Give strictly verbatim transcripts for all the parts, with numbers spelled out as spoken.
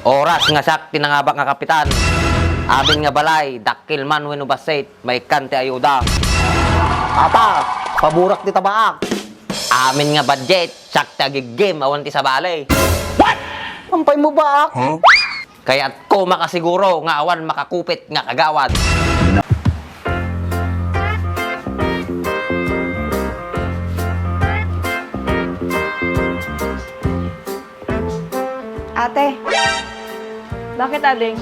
Oras nga siak ti nangabak nga kapitan. Amin nga balay, dakkel man wenno bassit, maikkan ti ayuda. Ata, paborak dita baak. Amin nga budget, siak ti agiggim, awan ti sabali. What? Ampay mo baak? Kayatko makasiguro nga awan makakupit nga kagawad. Ate. Bakit, ading?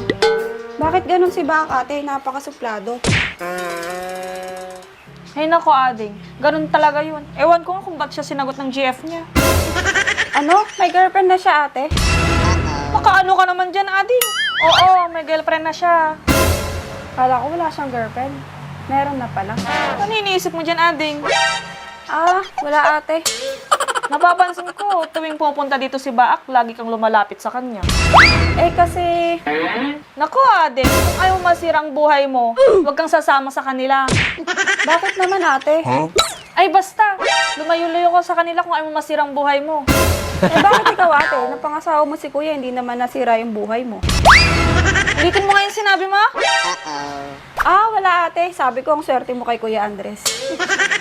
Bakit ganun si Bak, ate? Napakasuplado. Ay, nako, ading. Ganun talaga yun. Ewan ko nga kung ba't siya sinagot ng G F niya. Ano? May girlfriend na siya, ate? Makaano ka naman dyan, ading? Oo, may girlfriend na siya. Kala ko wala siyang girlfriend. Meron na pala. Ano iniisip mo dyan, ading? Ah, wala, ate. Napapansin ko, tuwing pumupunta dito si Baak, lagi kang lumalapit sa kanya. Eh, kasi... Naku, ading, kung ayaw masira ang buhay mo, huwag kang sasama sa kanila. Bakit naman, ate? Ay, basta, lumayo-layo ka sa kanila kung ayaw masira ang buhay mo. Eh, bakit ikaw, ate? Napangasawa mo si kuya, hindi naman nasira yung buhay mo. Ulitin mo nga yung sinabi mo? Ah, wala, ate. Sabi ko, ang swerte mo kay Kuya Andres.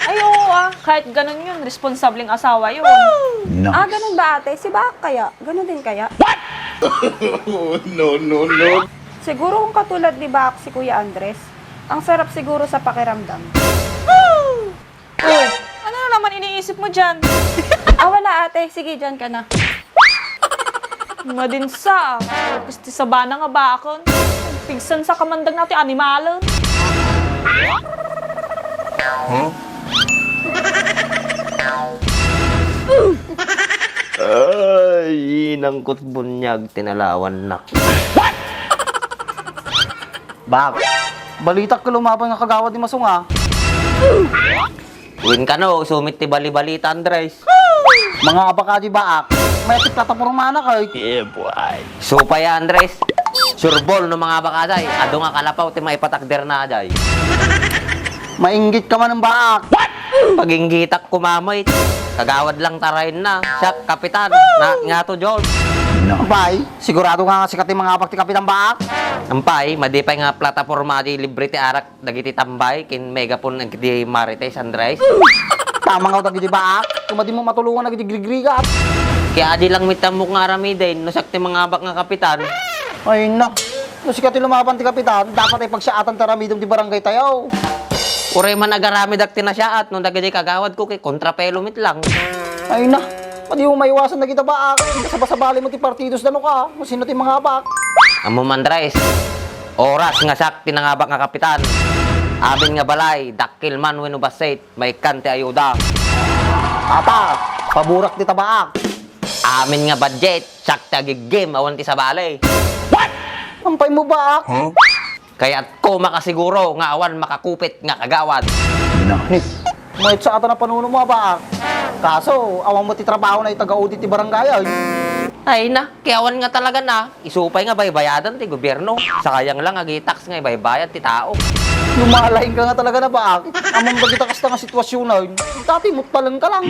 Ay, oo, ah. Kahit ganun yun, responsableng asawa yun. Ah, ganun ba, ate? Si Baak kaya? Ganun din kaya? No, no, no. Siguro kung katulad ni Baak si Kuya Andres, ang sarap siguro sa pakiramdam. Oh, ano na naman iniisip mo dyan? Ah, wala, ate. Sige, dyan ka na. Madinsa, ah. Piste sabana nga bakon. Pigsan sa kamandag na ti animalen. Ay, inangkot bunyag, tinalawannak. Bak, balitak ka lumaban nga kagawad ni Masong, ah. Wen kano, sumit ti bali-balita, Andres. Mga abaka di baak, may ti platapormana kay. Yeah, boy. Supay, Andres. Sureball no mga abaka day, adu nga kalapaw ti maipatakder na day. Mainggit ka man ng baak. Paginggitak kumamay. Kagawad lang tarayin na. Siak, kapitan. Na, nga to, George. Bay, sigurado nga nga sikat ti mga abak ti kapitan baak? Ampay, madi pay nga plataporma di libre ti arak dagiti tambay ken megaphone dagiti Marites, Andres. Tama nga dagiti baak, kumadin mo matulungan dagiti grigrigat. Kaya adi lang mitamok nga aramiden, no siak ti mangabak nga kapitan. Ay na, no sika ti lumaban ti kapitan, dapat ay pagsiatan ti aramidem ti barangay tayo. Uray man agaramidak ti nasiaat, no dagiti kagawad ko, kay kontrapelo met lang. Ay na, madi mo maiwasan dagita baak, kasabasabali mo ti partidos dano ka, no sino ti mangabak. Ammo man, Andres. Oras nga siak ti nangabak nga kapitan. Amin nga balay, dakkel man wenno bassit, maikkan ti ayuda. Ata, paborak dita baak. Amin nga budget, siak ti agiggim, awan ti sabali. What? Ampay mo baak? Kayatko makasiguro nga awan makakupit nga kagawad. Ni, mayat sa ata na panuno mo, baak. Kaso, awan mo ti trabaho na itaga-audit ti barangay, ay. Ay na, kay awan nga talaga na. Isu pay nga baybayadan ti gobierno. Sayang lang, agi tax nga ibaybayad ti tao. Lumalaing ka nga talaga na, baak. Amam dagita kasta nga sitwasyon, ay. Dati, muttaleng ka lang.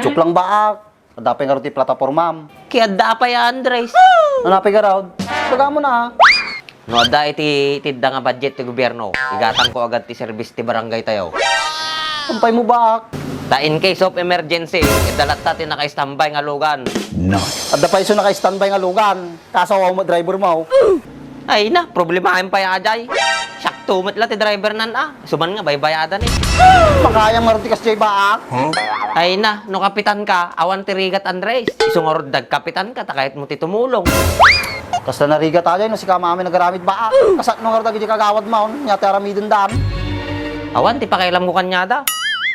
Joke lang, baak. Adda pay ngarud ti platapormam. Kay adda pay, Andres. Ano pay ngarud? Baga mo na, ah. No adda iti itedda nga budget ti gobierno, igatangko agad ti serbis ti barangay tayo. Ampay mo baak? Ta in case of emergency, adda latta ti naka-standby nga lugan. Adda pay isu naka-standby nga lugan. Kaso, awan mo driver mo. Ay na, problemaen pay ajay. Siak to met la ti driver nan, ah. Isu man nga baybayadan, eh. Makayam ngarud ti kasjay baak. Ay na, no kapitan ka, awan ti rigat, Andres. Isu ngarud dagkapitan ka, ta kayat mo ti tumulong. Kasta narigat ajay, no sika mamin agaramid baak. Kasano ngarud dagiti kagawad mo, nia ti aramiden dan. Awan ti pakailam ko kaniada.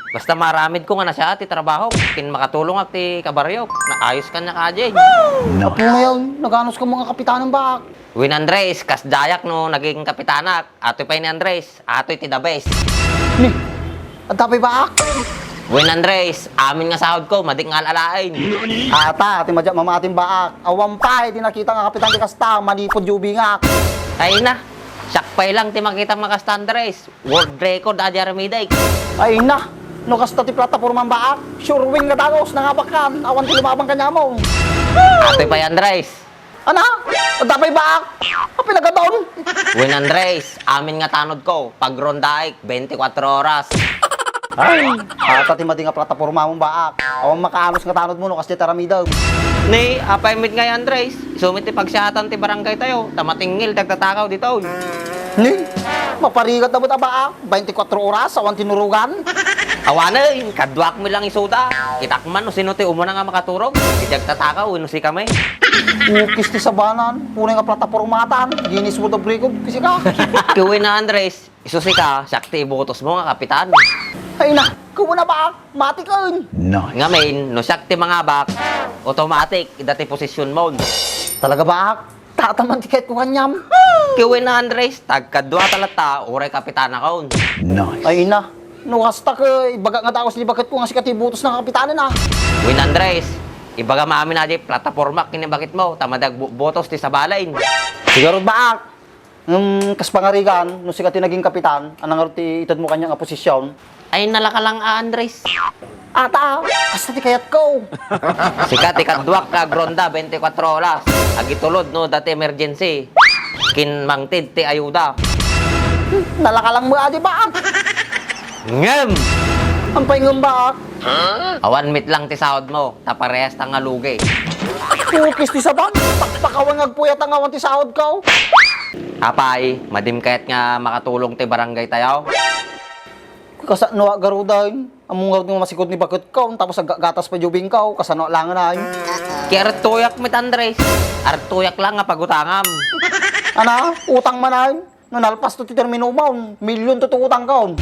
Basta maaramid ko nga nasiaat ti trabaho, ken makatulongak ti kabaryok. Naayos kaniak ajay. Apo ngayon, naganos ka mga kapitanan baak? Wen, Andres, kasdiayak no naging kapitanak. Atoy pay ni Andres, atoy ti the best. Ni, adda pay baak? Wen, Andres, amin nga sahod ko, madik nga al-alaen. Ata, ti madiak mamatim baak. Awan pay, ti nakita nga kapitan ti kasta, manipod di ubingak. Ay na, siak pay lang ti makita nga kasta, Andres. World record, adi aramidek. Ay na, No kasta ti platapormam, Baak, sure win nga dagus, nangabakkan, awan ti lumabang kaniamon. Atoy pay, Andres. Ana? Adda pay, Baak? Apay naggaton? Wen, Andres, amin nga tanodko, pagrondaek, bente kuatro oras. Ay, ata ti madi nga platapormamon, Baak. Awan makaanos nga tanodmo no kasdiay ti aramidem. Ni, apay met ngay, Andres? Isu met ti pagsiatan ti barangay tayo, ta matingngil ti agtatakaw ditoy. Ni, maparigat na met a, Baak. Bente kuatro oras, awan tinurugan. Awanen, kaduak met lang isuda. Kitak man no sino ti umuna nga makaturog. Iti agtatakaw, wenno sikami. Ukis ti sabanan, punay nga platapormatan, Guinness World of Record, kisika. Ket wen, Andres, isu sika, siak ti ibutosmo nga kapitan. Ay na, kumuna, Baak, matiken. Ngamin, no siak ti mangabak, automatic, ida ti posisyonmon. Talaga, Baak? Tataman ti kayatko kaniam. Ket wen, Andres, ta agkaduata latta, uray kapitanakon. Ay na, no kasta ket ibagak nga dagus ti baketko nga sika ti butos nga kapitanen a. Wen, Andres, ibagam amin a di platapormak ken ni baketmo, ta madi agbubotos ti sabalen. Siguro, Baak. Ngem kas pangarigan, no sika ti naging kapitan, ania ngarud ti itedmo kaniak nga posisyon? Ay, nalaka lang a, Andres. Ata, kasta ti kayatko. Sika ti kaduak nga agronda bente kuatro oras. Agitulod no adda ti emergency. Ken mangted ti ayuda. Nalaka lang met a di, Baak. Ngem! Apay ngem, Baak? Awan met lang ti saodmo, ta parehas ta nga lugi. Ukis ti saban, pakpakawan nga agpuyat nga awan ti saodko. Apay, madim kayat nga makatulong ti barangay tayo? Kasano a garuden? Ammom ngarud nga masikod ni baketko, tapos aggatas pay ti ubingko, kasano a langen ay? Ket artuyak met, Andres. Artuyak lang nga pagutangam. Ana, utang man ay? No nalpasto ti terminumon, milyon to ti utangkon.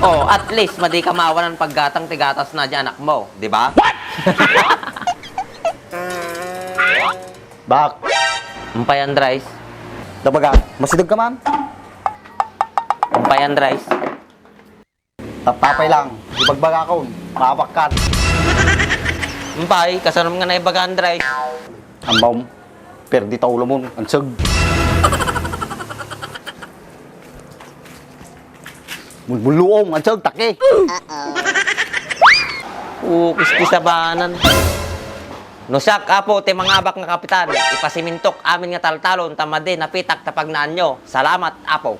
Oh, at least, madika maawanan paggatang ti gatasna di anakmo, di ba? Baak. Umpay, Andres. Dabaga, masidegka man. Umpay, Andres. Tattapay lang, ibagbagakon, maabakkan. Umpay, kasanom nga naibaga, Andres? Ammom, perdi ta ulomon, anseg. Mulmulluong, anseg, taki. Ukis ti sabanan. No siak, Apo, ti mangabak nga kapitan, ipasimintok amin nga taltalon ta madi napitak ta pagnaanyo. Salamat, Apo.